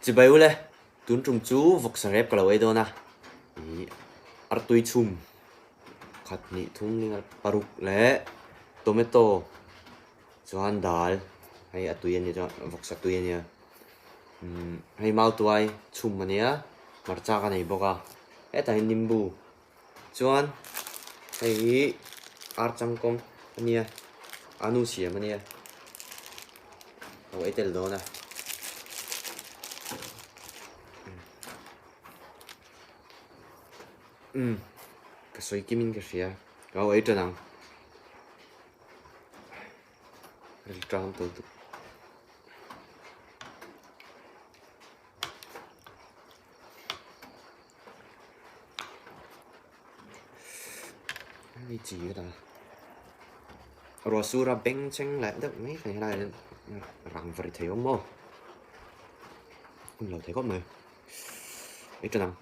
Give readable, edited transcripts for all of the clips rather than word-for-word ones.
Chibai ule, tun tum chu vawksa rep ka lo ei dawn a, ih artui chhum khat hnih thum ling paruk leh tomato chuan dal hei a tui a nia chuan vawksa tui a nia umm hei mautuai chhum a nia hmarcha ka nei bawk a hetah hian nimbu Chuan hei hi ar changkawng a nia a nu siam a nia lo ei tel dawn a umm ka sawi kim in ka hria ka lo ei tan ang rilṭam tawh lutuk. Hei chi ka ta ruah sur a beng cheng leh deuh mai thei helai ah hian rang va ri thei awm maw hun lo thei khawp mai ei tan ang.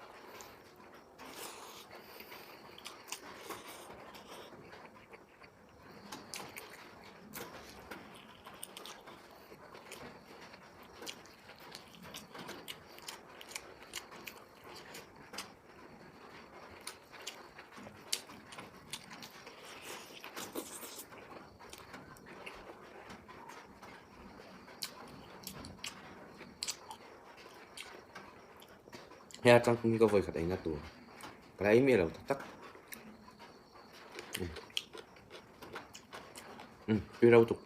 Hei atang hi ka vawi khat eina tur ka la ei miah lo tak tak. Umm tui reuh tuk.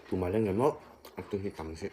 Tumah leng lem maw a tu hi tam si.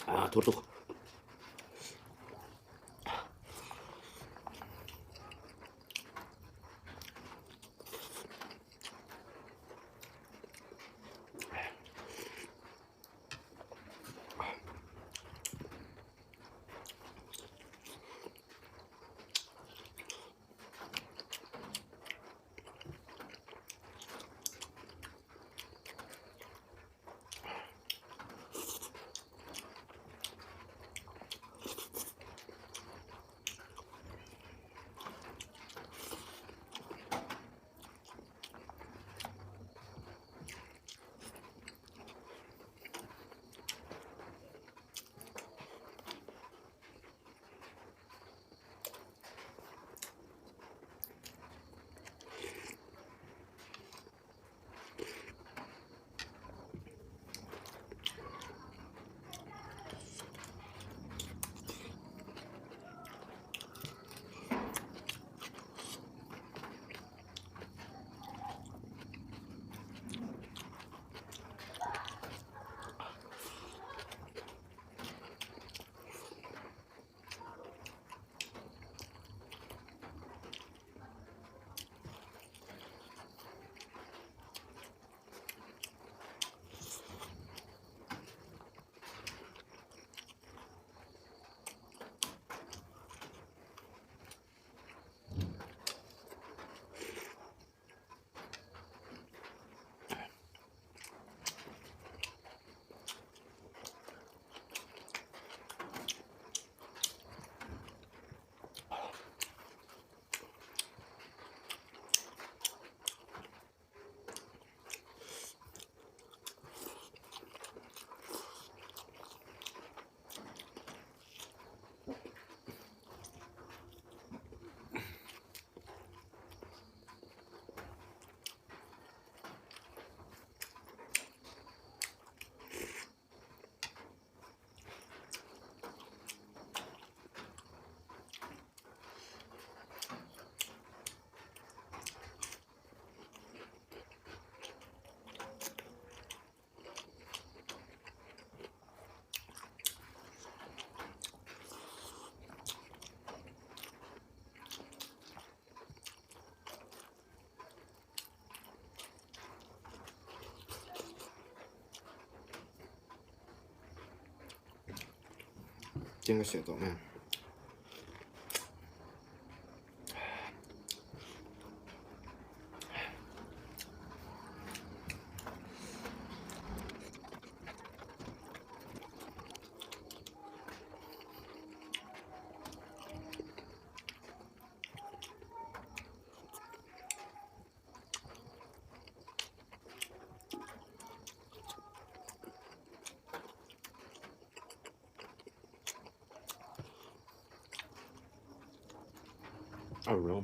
Ah, thur tuk. Chiang ka seh tawh mai ang. I don't know.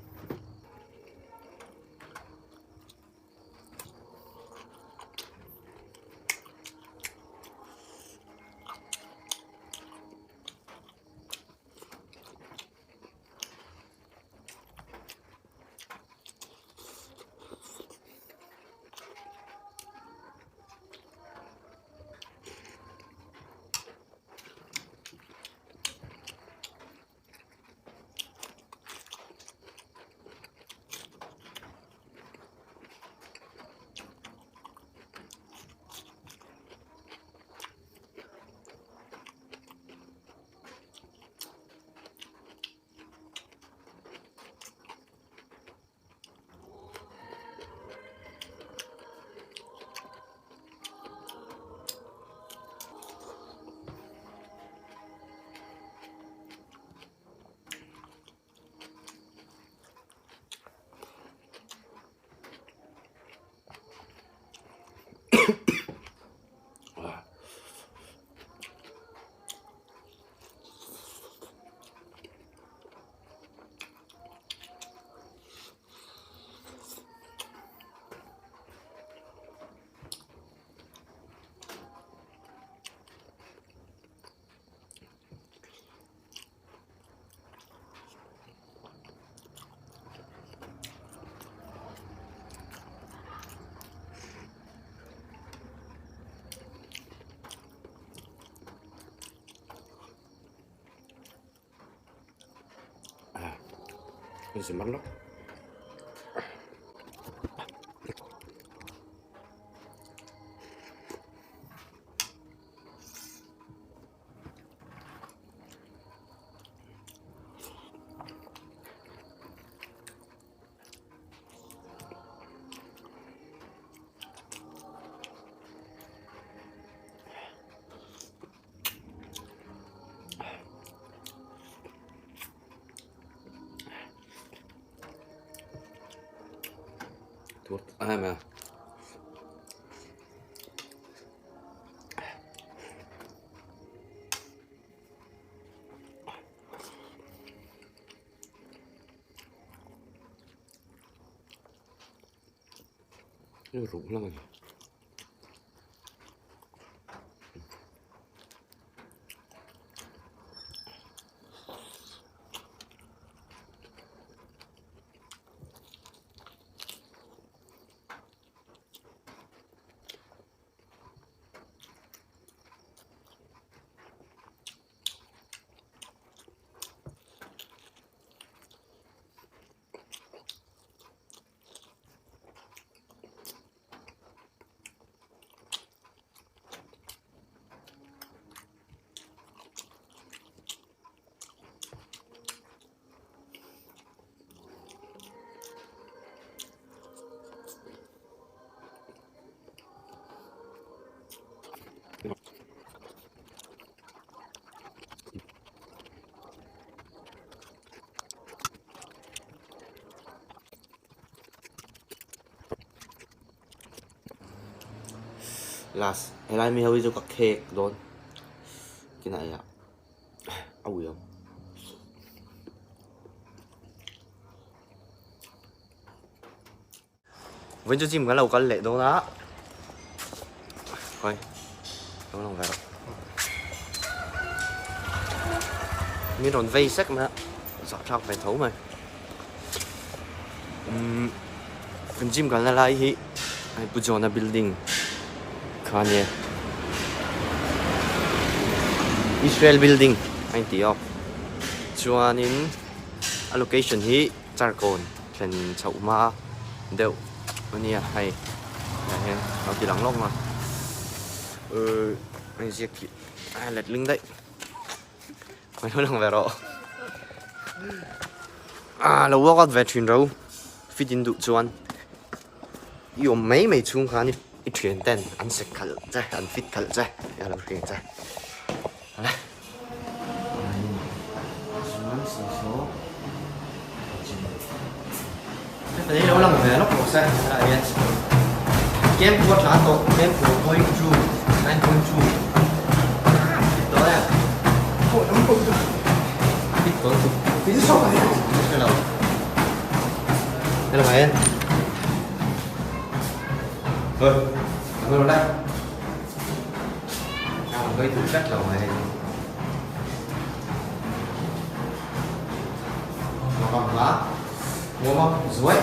Mar lawk. Tur em a. Ruh lam a ni. Last helai mi ho hi chu ka khek dawn kinah hian a ui ang. Vawiin chu gym kan lo kal leh dawn a khawi lo lang ve rawh min rawn vei sek mai a zahthlak ve tho mai umm kan gym kalna lai hi hei Pu Johna building kha a nia Israel building a inti a chuanin a location hi. Charkawn thlen chhoh hma deuh a nia hei tah hian lo ti lang lawk a ehh a inziak khi a let ling daih. Lo lang ve rawh. Ah, lo workout ve thin ro. Fit in duh chuan i awm mai mai chhung khan i thian ten an sek khalh che, an fit khalh che, a lo hriat che. Hala. Chuan saw saw. Hei lo lang ve lawk rawh se helaiah hian kem pawh a tla tawh kem 4.2 9.2 fit tawh em fit tawh lutuk ka hre lo helaiah hian ôi cảm ơn đây đang hơi thử rất lâu rồi Ngon quá Ngon không? Ruối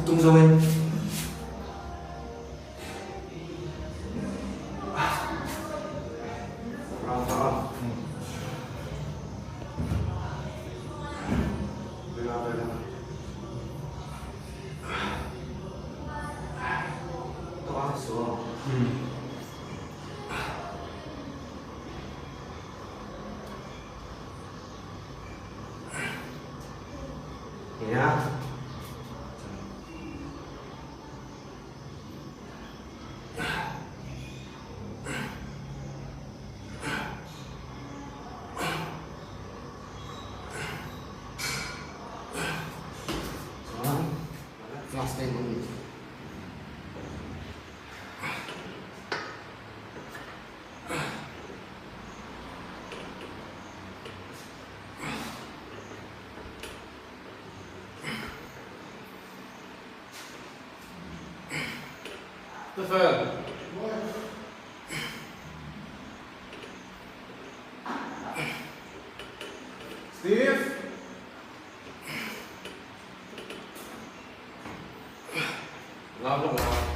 Tung zawng in. Stefan. Steve. Làm được không?